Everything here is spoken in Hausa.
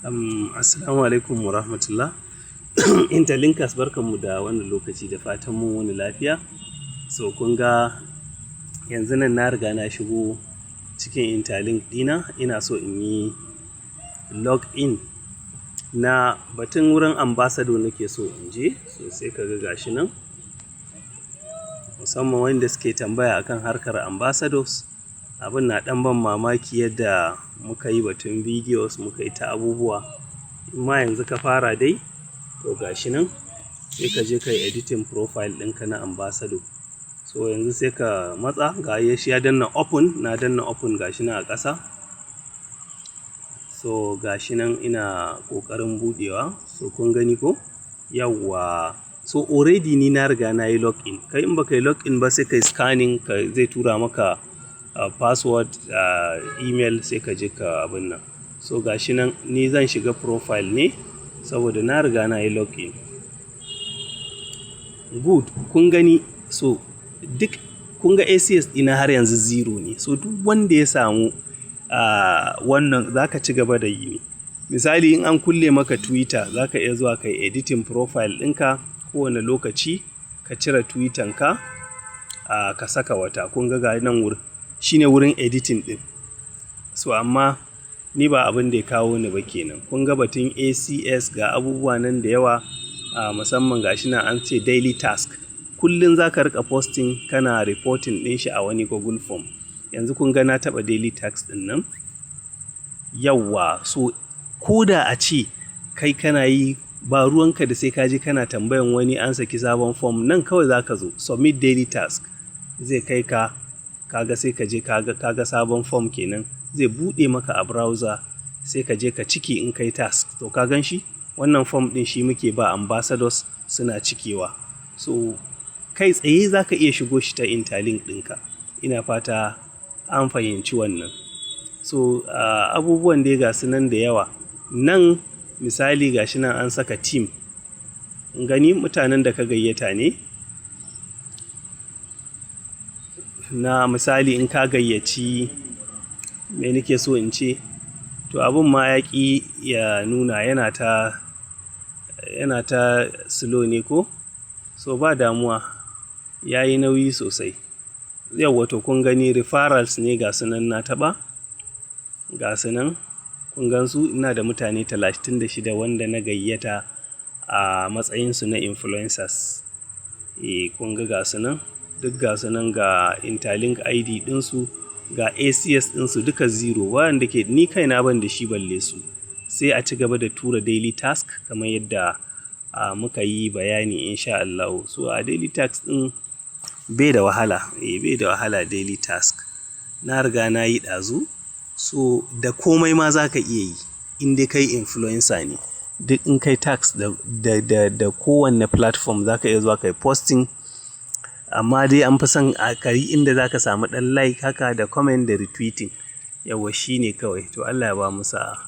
Assalamu alaikum wa rahmatullah. Interlinkers, barkanmu da wannan lokaci, da fatan mun wuni lafiya. So kun ga yanzu nan na riga na shigo cikin Interlink dina, ina so in yi log in na batun wurin ambassador nake so in je. So sai ka ga gashi nan. Musamman wanda suke tambaya akan harkar ambassadors, abin na ɗan ban mamaki yadda muka yi batun videos, muka yi ta abubuwa. Amma yanzu ka fara dai, to gashi nan sai ka je ka yi editing profile ɗinka na ambassador. So yanzu sai ka matsa ga shi ya danna open, na danna open, gashi nan a ƙasa. So gashi nan ina ƙoƙarin buɗewa. So kun gani ko? Yauwa. So already ni na riga na yi login. Kai in baka yi login ba, sai ka yi scanning, ka zai tura maka password, email, sai ka je ka abun nan. So gashi nan ni zan shiga profile ne saboda na riga na yi login. Good. Kun gani, so duk kun ga ACS ɗina har yanzu zero ne. So duk wanda ya samu wannan, za ka ci gaba da yi ne. Misali, in an kulle maka Twitter, za ka iya zuwa ka yi editing profile ɗinka kowane lokaci, ka cire Twitter ka, ka saka wata. Kun ga ga nan wurin shine wurin editing ɗin. So amma ni ba abin da ya kawo ni ba kenan. Kun ga batun ACS, ga abubuwa nan da yawa, musamman gashi nan an ce daily task. Kullum za ka riƙa posting, kana reporting ɗin shi a wani Google Form. Yanzu kun ga na taɓa daily task ɗin nan. Yauwa, so ko da a ce kai kana yi, ba ruwanka da sai ka je kana tambayan wani an saki sabon form, nan kawai za ka zo submit daily task, zai kai ka, kaga sai ka je kaga sabon form kenan zai buɗe maka a browser, sai ka je ka cike in kai task. To ka gan shi, wannan form ɗin shi muke ba ambassadors suna cikewa. So kai tsaye za ka iya shigo shi ta Interlink ɗinka. Ina fata an fahimci wannan. So abubuwan dai ga su nan da yawa. Nan misali ga shi nan an saka team. Gani, mutanen da ka gayyata ne. Na misali in ka gayyaci, me nake so in ce? To abun ma ya ƙi ya nuna, yana ta slow ne ko? So ba damuwa, ya yi nauyi sosai. Yauwa, to kun gani, referrals ne ga su nan na taɓa. Ga su nan kun gan su, ina da mutane 36 wanda na gayyata a matsayinsu na influencers. Eh, kun ga ga su nan, duk ga su nan, ga Interlink ID ɗinsu, ga ACS ɗinsu, duka zero. Waɗanda ke ni kaina ban da shi balle su. Sai a ci gaba da tura daily task kamar yadda muka yi bayani, in sha Allahu. So a daily task ɗin bai da wahala. Eh, bai da wahala daily task. Na riga na yi ɗazu. So da komai ma za ka iya yi in dai kai influencer ne. Duk in kai task da kowanne platform za ka iya zuwa ka yi posting. Amma dai an fi son ka yi inda za ka samu ɗan like haka da comment da retweeting. Yauwa, shi ne kawai. To Allah ya bamu sa'a.